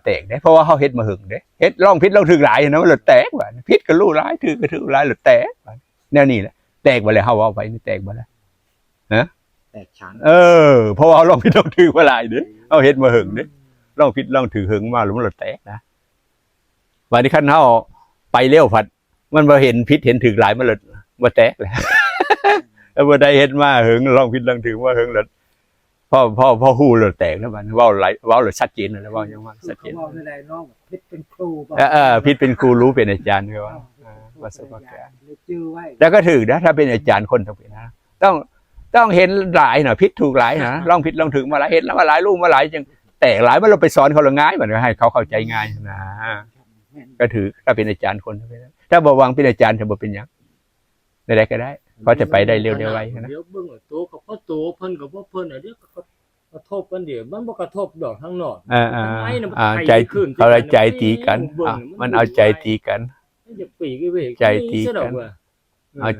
ແຕກເດ້ ເພາະວ່າເຮົາເຮັດມາເຫິງເດ້ ເຮັດລອງຜິດລອງຖືກຫຼາຍນະ ມັນລະແຕກບາດນີ້ ຜິດກໍຮູ້ຫຼາຍ ຖືກກໍຖືກຫຼາຍ ລະແຕກບາດນີ້ ແນວນີ້ແຫຼະ ແຕກບໍ່ແລ້ວ ເຮົາເວົ້າໄປນີ້ແຕກບໍ່ລະ ຮະ ແຕກສານ ເອີ ເພາະວ່າເຮົາລອງຜິດລອງຖືກມາຫຼາຍເດ້ ເຮົາເຮັດມາເຫິງເດ້ ອືມ ລອງຜິດລອງຖືກເຫິງມາ ແລ້ວມັນລະແຕກນະ ບາດນີ້ຄັນເຮົາໄປເລັວພັດ ມັນບໍ່ເຫັນຜິດເຫັນຖືກຫຼາຍ ມັນລະບໍ່ແຕກແລ້ວ ແລ້ວບໍ່ໄດ້ເຮັດມາເຫິງ ລອງຜິດລອງຖືກມາເຫິງ ລະພໍ ພໍ ພໍຮູ້ລະແຕກແລ້ວ ບາດນີ້ເວົ້າຫຼາຍ ເວົ້າລະຊັດເຈນ ລະເວົ້າຫຍັງມາຊັດເຈນ ເວົ້າແນວໃດເນາະ ຜິດເປັນຄູ ເອີ ເອີ ຜິດເປັນຄູ ຮູ້ເປັນອາຈານ ຄືວ່າ ເອີ ປະສົບການ ແລ້ວຈື່ໄວ້ ແລ້ວກໍຖືກນະ ຖ້າເປັນອາຈານຄົນຕ້ອງເປັນນະ ຕ້ອງ ຕ້ອງເຫັນຫຼາຍນະ ຜິດຖືກຫຼາຍນະ ລອງຜິດລອງຖືກມາຫຼາຍ ເຮັດມາຫຼາຍ ຮູ້ມາຫຼາຍ ຈຶ່ງແຕກຫຼາຍ ມັນລະໄປສອນເຂົາລະງ່າຍ ບາດນີ້ໃຫ້ເຂົາເຂົ້າໃຈງ່າຍນະ ກໍຖືກ ຖ້າເປັນອາຈານຄົນ ຖ້າບໍ່ຫວັງເປັນອາຈານ ຈະບໍ່ເປັນຫຍັງ ແນວໃດກໍໄດ້ ພໍຈະໄປໄດ້ເລັວໆໄວນະ ດຽວເບິ່ງໂຕກໍພໍໂຕ ເພິ່ນກໍພໍເພິ່ນ ດຽວກໍກະທົບກັນ ດຽວມັນບໍ່ກະທົບດອກທາງນອກ ເອີ ທາງໃນນະ ໃຈ ເຂົາໃຈຕີກັນ ມັນເອົາໃຈຕີກັນ ໃຈຕີກັນ ເອົາໃຈ